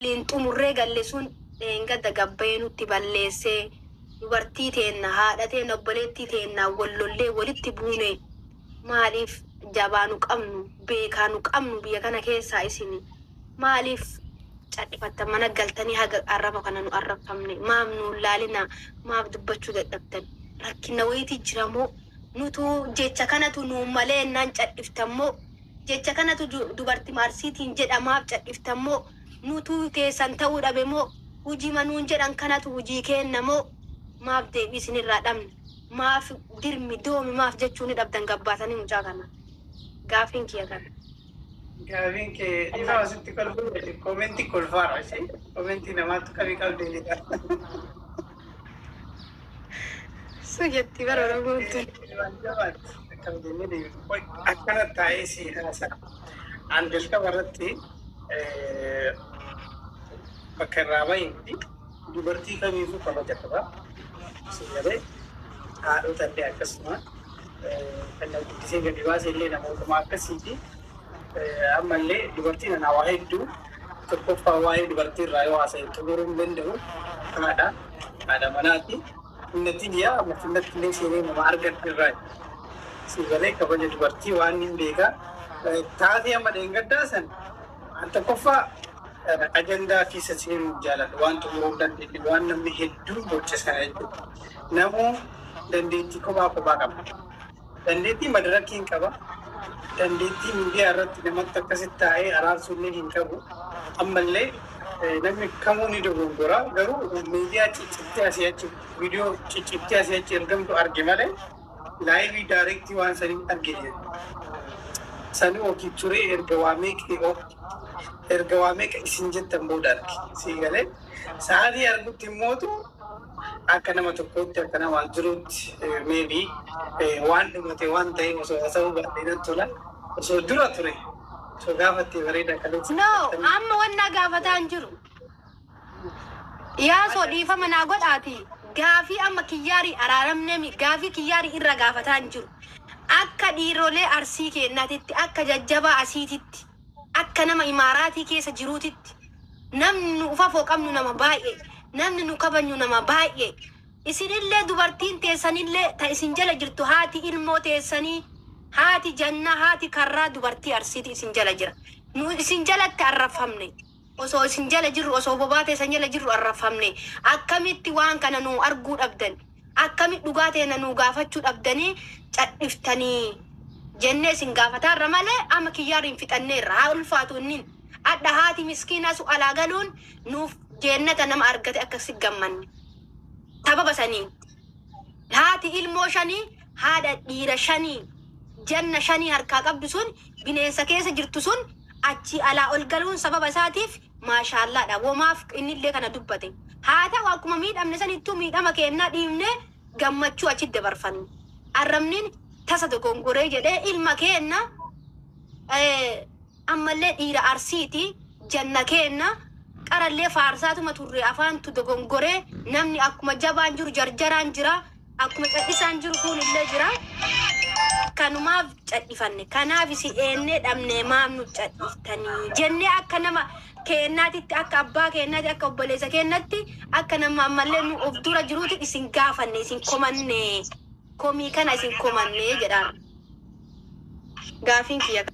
Waliin xumurree galle sun dheengadda gabbayee nutti balleessee dubartii teenna haadha teenna obboleettii teennaan wal lollee walitti buune. Maaliif jabaa nu qabnu beekaa nu qabnu biyya kana keessaa isin maaliif cadhifattan mana galtanii haga arraba kana nu arrabfamne maaf nu hin laalina maaf dubbachuu dadhabdan rakkina wayiiti jira moo nutu jecha kanatu nuun malee ennaan cadhiftan moo jecha kanatu dubartima arsiitiin jedha maaf cadhiftan moo nutu keessan ta'uu dhabe moo hujima nuun jedhan kanatu hujii keenna moo maaf deebii isinirraa dhabne maaf dirmi doomi maaf jechuu ni dhabdan gabbaatanii mucaa kana gaafiin kiyya kana. Gaafiin kee dhiifama asitti kolfuu jedhe koomentii kolfaara ishee koomentii namaatti qabii qabdee jedha. Su jetti bara Oromoon tun. Waan jabaatti akkam jennee deebifnu. Qoy akkana taa'ee si haasa'a. An jalqaba irratti bakka irraa bahetti dubartii kamiifuu kabaja qaba. Si galee haadhota illee akkasuma kan na guddisee gadi baase illee namootuma akkasiiti. Ammallee dubartiin anaa waa hedduu tokkoffaa waa'ee dubartii irraa yoo haasa'e xumuruu hin danda'u. Haadha haadha manaati. Innatti dhiyaa amma finnatti illee seenee nama argadhu irraa si galee kabaja dubartii waan hin beeka. Taatee amma dheengaddaa san an tokkoffaa ajandaa keessa seenuu hin jaaladhu. Waan xumuruu hin dandeenye waan namni hedduun boce sana jechuudha. Namuu dandeettii kophaa kophaa qaba. Dandeettii madarakii hin qaba. Dandeettii miidiyaa irratti namatti akkasitti taa'ee araarsuu illee hin qabu. Ammallee namni kamuu ni dogongora. Garuu miidiyaa ciccittee asii achi viidiyoo ciccittee asii achi ergamtu arge malee laayivii daayirektii waan sanii argine. Sanii ofii turee erga waa meeqa erga waa meeqa isin jettan booda arge. Sii galee sa'aatii argutti immootu akka nama tokkootti akka nama jiruutti maybe waan dhumate waan ta'eef osoo haasa'uu baadhee natti tola. Osoo dura ture osoo gaafattee bareeda kaleessa. No, amma wannaa gaafataa hin jiru. Yaasoo dhiifama naa godhaati. Gaafii amma kiyyaarii araaramneemi gaafii kiyyaarii irra gaafataa hin jiru. Akka dhiirolee arsii keennaatitti akka jajjabaa asiititti akka nama imaaraatii keessa jiruutitti namni nu ufafoo qabnu nama baay'ee namni nu kabajnu nama baay'ee isinillee dubartiin teessanillee ta isin jala jirtu haati ilmoo teessanii haati jannaa haati karraa dubartii arsiiti isin jala jira. Nu isin jalatti arrabfamne. Osoo isin jala jirru osoo bobaa teessan jala jirru arrabfamne. Akkamitti waan kana nuu arguu dhabdan? Akkamitti dhugaa teena nuu gaafachuu dhabdanii cadhiftanii jennee isin gaafataarra malee amma kiyyaariin fixanneerra haa ulfaatu innin. Adha haati miskiinaa su alaa galuun nuuf jeennata nama argate akkasi gammanne. Sababa saniin. Haati ilmoo shanii haadha dhiira shanii janna shanii harkaa qabdu sun bineensa keessa jirtu sun achii alaa ol galuun sababa isaatiif maashaallaadha. Womaaf innillee kana dubbate. Haa ta'u akkuma miidhamne sanittuu miidhama keennaa dhiifnee gammachuu achitti dabarfanne. Arrabniin tasa dogongoree jedhee ilma keenna ammallee dhiira arsiiti janna keenna qarallee faarsaatuma turre afaantu dogongoree namni akkuma jabaan jiru jarjaraan jira akkuma cadhisaan jiru kuunillee jira. Kanumaaf cadhifanne kanaaf isin eennee dhabnee maaf nu cadhiftanii jennee akka nama keennaatitti akka abbaa keennaatti akka obboleessa keennaatti akka nama ammallee nu of dura jiruutti isin gaafanne isin komanne komii kana isin komanne jedhaan gaafiin kiyya.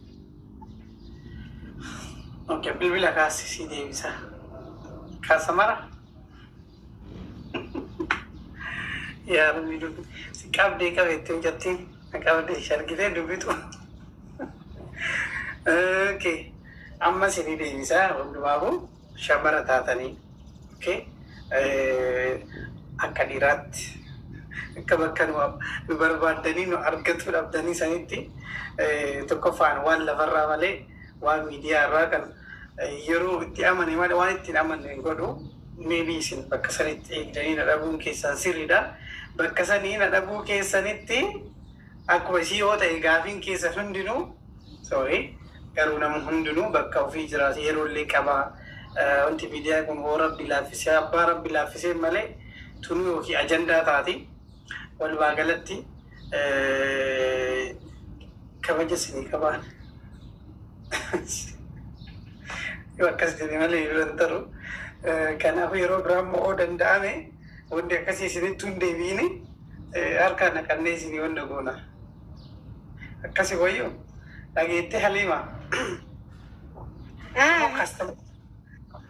Okay, bilbila kaasi si deebisa. Kaasa mara. Yaa Rabbi dubbi si qabdee qabeetti hojjettiin na qabdee shargitee dubbitu. Okay, amma si ni deebisa hundumaafuu shamara taatanii. Okay, akka dhiiraatti akka bakka nu barbaaddanii nu argachuu dhabdanii sanitti tokkoffaan waan lafarraa malee waan miidiyaa irraa kan yeroo itti amane malee waan ittiin amanne hin godhu. Maybe isin bakka sanitti eegdanii na dhabuun keessan sirriidha. Bakka sanii na dhabuu keessanitti akkuma isii yoo ta'e gaafiin keessan hundinuu sorry garuu nama hundinuu bakka ofii jiraatu yeroo illee qaba. Wanti miidiyaa kun hoo rabbi laaffisee abbaa rabbi laaffisee malee tunuu yookiin ajandaa taati. Walumaa galatti kabaja isinii qabaan. Yoo akkas jedhe malee bira hin taru. Kanaaf yeroo biraa immoo danda'ame wanti akkasii isinitti hin deebiini harkaan naqannee isinii wanta goona. Akkasi wayyoo dhageettee Haliima. Customer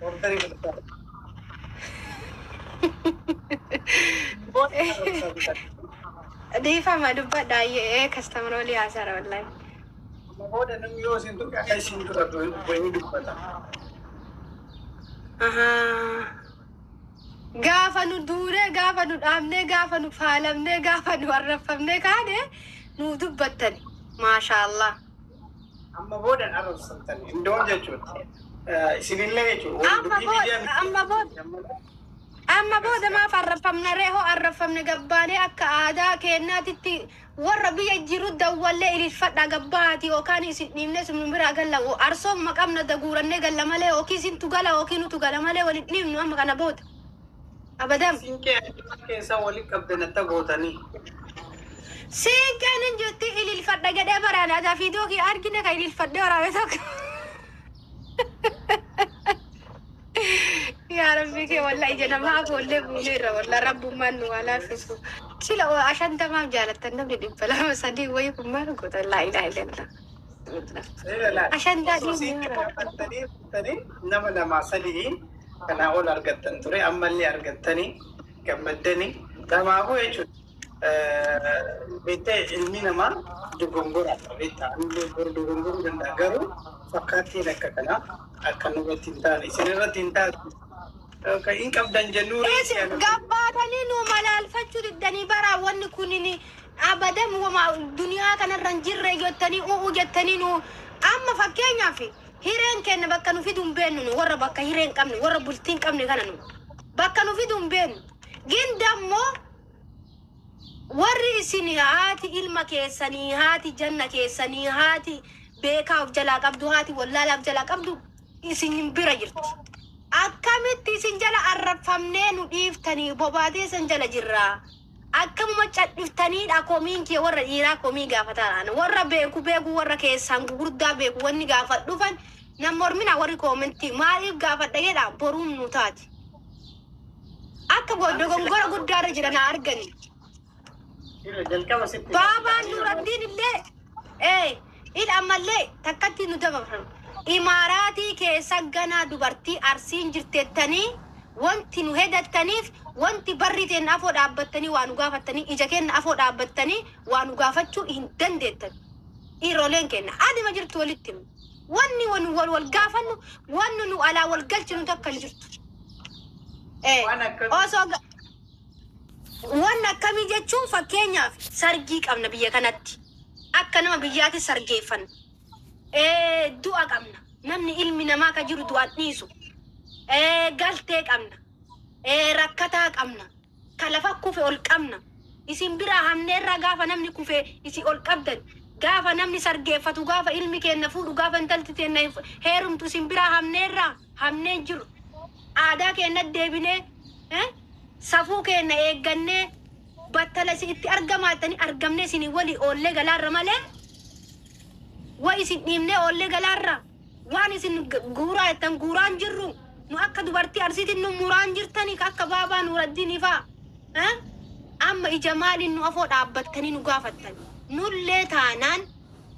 orderii godhataa. Dhiifama dubbadha ee customer olii haasaara wallahi. Booda namni yoo isin tuqe akka isin dura bahee dubbata. Ahaa. Gaafa nu duunee, gaafa nu dhaabnee, gaafa nu faalamnee, gaafa nu arrafamnee kaane nu dubbattani. Maashaallah. Amma booda arrabsamtan indoon jechuudha. Isinillee jechuudha. Amma booda, amma booda. Amma booda maaf arrafamna ree? Hoo arrafamne gabbaanee akka aadaa keenyaatitti warra biyya jiru dawwallee ililfadha gabbaati yookaan isin dhiibnee isin biraa galla arsooma qabna daguurannee galla malee yookiin isintu gala yookiin nutu gala malee walin dhiibnu amma kana booda. Abadam. Siinqee keessa waliin qabdan atta gootanii. Siinqeen hin jirti ililfadha jedhee baraan aadaa fiidoo kee argine kan ililfadhee waraabee tokko. Yaa Rabbi kee wallahi ija namaa afoollee buuneerra wallahi rabbummaan nu haa laaffisu. Sila ashantamaaf jaalattan namni 200 3 wayii kun maal goota? Laa ilaaha illallah. Ashantaa Osoo siinqee qabattanii fuutanii nama lamaa sadii kanaa ol argattan ture, ammallee argattanii gammaddanii lamaafuu jechuudha. Beektee, ilmi namaa dogongora beektaa, ilmi boru dogongoruu danda'a, garuu fakkaattiin akka kanaa akka nurratti hin taane, isin irratti hin taane kan hin qabdan jennuu. Isin gabbaatanii nu malaalfachuu diddanii bara wanni kunin abadan wama duniyaa kanarra hin jirre jettanii u'u jettanii nu amma fakkeenyaaf hireen kenna bakka nu fidu hin beennu. Nu warra bakka hiree hin qabne, warra bultii hin qabne kana nu bakka nu fidu hin beennu. Gin dammoo warri isin haati ilma keessanii, haati janna keessanii, haati beekaa of jalaa qabdu, haati wallaalaa of jalaa qabdu isin bira jirti. Akkamitti isin jala arrabfamnee nu dhiiftanii bobaatee isin jala jirraa? Akkamuma cadhiftaniidha komiin kee warra dhiiraa komii gaafataadhaan. Warra beeku beeku, warra keessaan gugurdaa beeku wanni gaafa dhufan nam mormina warri commentii maaliif gaafadha jedha boruun nu taati. Akka dogongora guddaarra jiran haa argani. Jalqaba sitti. Baabaan Nuraddiin illee il ammallee takkatti nu dabarfam. Imaaraatii keessa ganaa dubartii Arsiin jirteettanii wanti nu hedattaniif wanti barri teen afoo dhaabbattanii waa nu gaafattanii ija keenya afoo dhaabbattanii waa nu gaafachuu hin dandeettan. Dhiiroleen keenya adima jirtu walitti himu. Wanni wal wal gaafannu, wanni nu alaa wal galchinu takka hin jirtu. Waan akkamii? Osoo waan akkamii jechuun fakkeenyaaf sargii qabna biyya kanatti. Akka nama biyyaatti sargeeffanna. Du'a qabna. Namni ilmi namaa ka jiru du'aan dhiisu. Galtee qabna. Rakkataa qabna. Ka lafa kufe ol qabna. Isin biraa hamneerra gaafa namni kufe isin ol qabdan. Gaafa namni sargeeffatu, gaafa ilmi keenya fuudhu, gaafa intalti teenya heerumtu isin biraa hamneerra hamnee jiru. Aadaa keenya deebinee safuu keenya eeggannee battala isin itti argamaattanii argamnee isin walii oollee galaarra malee wa isin dhiibnee oollee galaarra waan isin guuraa jettan guuraan jirru. Nu akka dubartii Arsiitiin nu muraan jirtanii akka baabaa Nuraddiinii faa amma ija maaliin nu afoo dhaabbattanii nu gaafattan? Nullee taanaan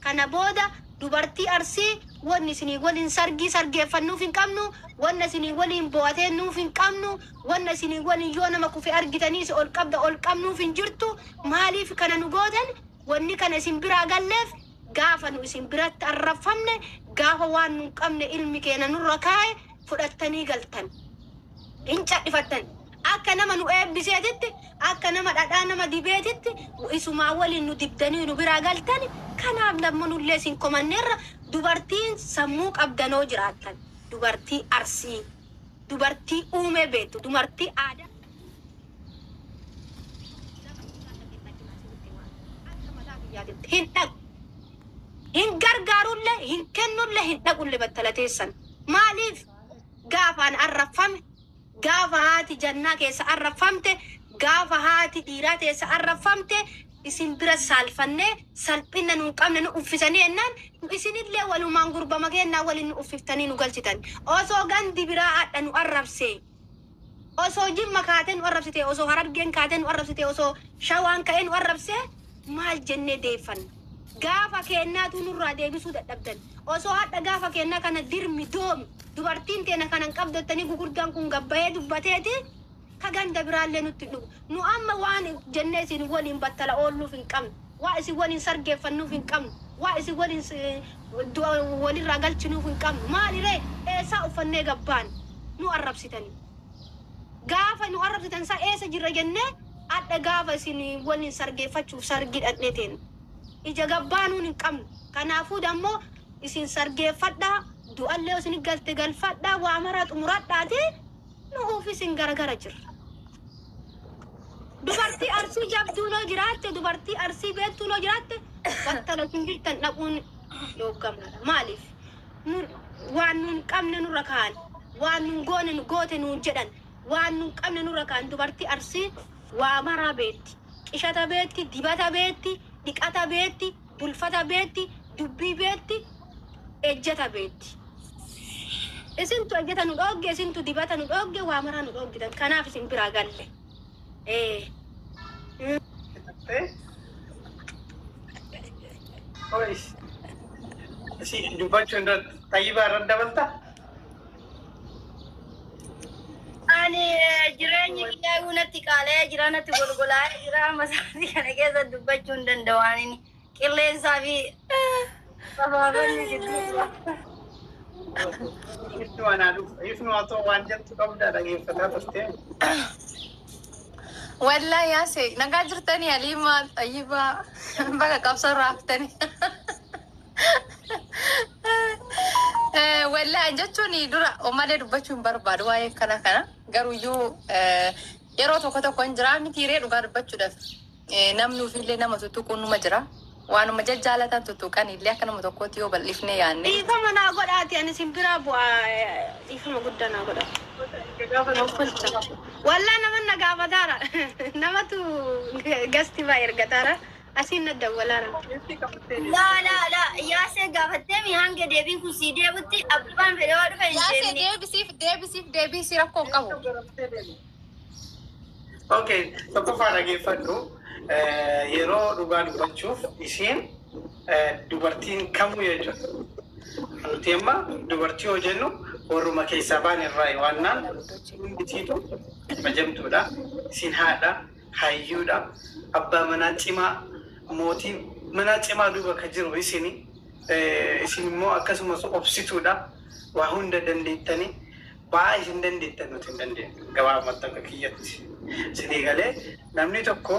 kana booda dubartii Arsii wanni isinii waliin sargii sargeeffannuuf hin qabnu, wanna isinii waliin bo'atee nuuf hin qabnu, wanna isinii waliin yoo nama kufe argitanii isin ol qabda ol qabnuuf hin jirtu. Maaliif kana nu gootan? Wanni kana isin biraa galleef gaafa nu isin biratti arrafamne, gaafa waan nu hin qabne ilmi keenya nurra kaa'e fudhattanii galtan hin cadhifattan. Akka nama nu eebbiseetitti, akka nama dhadhaa nama dibeetitti isumaa waliin nu dibdanii nu biraa galtan. Kanaaf namni nullee isin komanneerra. Dubartiin sammuu qabdanoo jiraattan, dubartii Arsii, dubartii uumee beektu, dubartii aadaa hin dhaqu, hin gargaarullee, hin kennullee, hin dhaqullee battalateessan. Maaliif? Gaafaan arrafame, gaafa haati jannaa keessa arrafamte, gaafa haati dhiiraa keessa arrafamte. Isin bira saalfannee salphina nu hin qabne nu uffisanii jennaan isinillee walumaan gurbama keennaa waliin nu uffiftanii nu galchitan. Osoo gandi biraa hadha nu arrabsee, osoo Jimma kaatee nu arrabsite, osoo Harargeen kaatee nu arrabsite, osoo Shawaan ka'ee nu arrabsee maal jennee deeffanna? Gaafa keennaatu nurraa deebisuu dadhabdan. Osoo hadha gaafa keennaa kana dirmi doomi dubartiin teena kana hin qabdottanii gugurdaan kun gabbayee dubbateeti ka ganda biraallee nutti dhugu. Nu amma waan jennee isin waliin battala oolluuf hin qabnu. Waa isin waliin sargeeffannuuf hin qabnu. Waa isin waliin walirraa galchinuuf hin qabnu. Maaliree eessaa uffannee gabbaan nu arrabsitanii? Gaafa nu arrabsitan sa eessa jirra jennee hadha gaafa isin waliin sargeeffachuuf sargii dhaqnee teenna. Ija gabbaanuun hin qabnu. Kanaafuu dammoo isin sargeeffadhaa, du'allee isin galte galfadhaa, waa maraa xumuradhaati nuuf isin garagara jirra. Dubartii Arsii jabduu noo jiraatte, dubartii Arsii beektuu noo jiraatte, battala isin jirtan dhaquun dhoogamaadha. Maaliif? Waan nun qabne nurra kaa'an, waan nun goone nu goote nuun jedhan, waan nun qabne nurra kaa'an. Dubartii Arsii waa maraa beetti. Qishata beetti, dibata beetti, dhiqata beetti, bulfata beetti, dubbii beetti, ejjata beetti. Isintu ejjata nu dhoogge, isintu dibata nu dhoogge, waa maraa nu dhooggitan. Kanaaf isin biraa galle. Si dubbachuu irratti Tayyibaa irratti dabalta? Ani jireenyi kiyyaa natti qaala'ee jira, natti golgolaa'ee jira. Amma isaatii kana keessa dubbachuu hin danda'u. Ani qilleensaa fi sabaabonni gidduu jira. Ifni waan haadhuuf, ifni waan ta'u waan jettu qabda dhageeffataa turte. Wallahi yaase nagaa jirtanii Aliimaa Xayyibaa baga qabsoo raaftanii. Wallahi jechuun dura malee dubbachuu hin barbaadu waa'ee kana garuyyuu yeroo tokko tokko hin jiraa mitiiree dhugaa dubbachuudhaaf namni ofiillee nama tuttuquun numa jira. Waanuma jajjaalatan tuttuqan illee akka nama tokkootti yoo bal'ifnee yaadne. Dhiifama naa godhaati, ani isin biraa bu'aa, dhiifama guddaa naa godhaati. Wallaa nama na gaafataara. Namatu gasti baa ergataara. Asiin na dawwalaara. Laa laa laa, yaasee gaafattee mi hanga deebiin kun sii deebutti abbaan fedhe yoo dhufe hin Yaasee deemne. deebisiif deebisiif deebisii rakkoo hin qabu. Okay, tokkoffaa dhageeffadhu. Yeroo dhugaa dubbachuuf isiin dubartiin kamuu jechuudha. Nuti amma dubartii yoo jennu warruma keessaa baan irraa waannaan hundisiitu kabajamtuudha. Isin haadha, hayyuudha, abbaa manaa cimaa, mootii manaa cimaa duuba ka jiru isini. Isin immoo akkasumas obsituudha. Waa hunda dandeettanii ba'aa isin dandeettan nuti hin dandeenyu. Gabaabumatti akka kiyyatti. Isinii galee namni tokko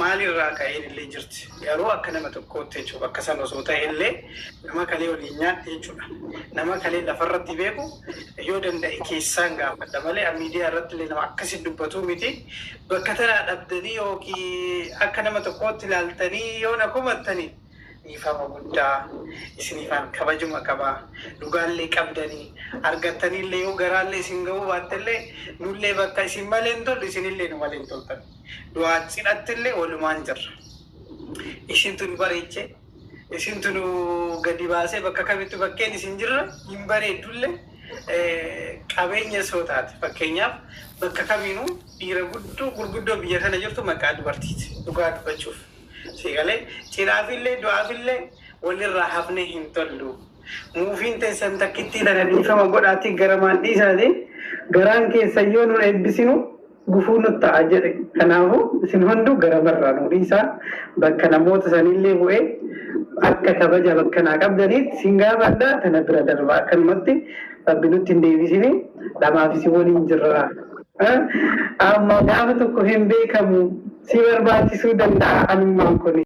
maalirraa ka'een illee jirti. Garuu akka nama tokkootti jechuudha. Bakka sana osoo ta'e illee nama kalee waliin nyaadhe jechuudha. Nama kalee lafarratti beeku yoo danda'e keessaan gaafadha malee miidiyaa irratti illee nama akkasi dubbatu miti. Bakka tanaa dhabdanii yookiin akka nama tokkootti ilaaltanii yoo na komattanii dhiifama guddaa isiniifaan kabajuma qaba. Dhugaallee qabdanii argattaniillee yoo garaallee isin ga'uu baattellee nullee bakka isin malee hin tollu, isinillee nu malee hin toltan. Du'aa cidhattillee walumaan jirra. Isintu nu bareeche, isintu nu gadi baasee bakka kamittu bakkeen isin jirra hin bareeddullee qabeenya soo taate. Fakkeenyaaf bakka kamiinuu dhiira guddoo gurguddoo biyya kana jirtu maqaa dubartiiti dhugaa dubbachuuf. Siigalee cidhaafillee du'aafillee walirraa hafnee hin tollu. Muufiin teessan takkittii tana dhiifama godhaatii gara maan dhiisaati garaan keessan yoo nu eebbisinu gufuu nu ta'a jedhe. Kanaafuu isin hunduu gara barraa nu dhiisaa, bakka namoota sanillee bu'ee akka kabaja bakka naa qabdaniitti sin gaafadha, tana bira darba akkanumatti rabbi nutti hin deebisini lamaaf isin waliin jirra. Amma gaafa tokko hin beekamu si barbaachisuu danda'a anummaan kuni.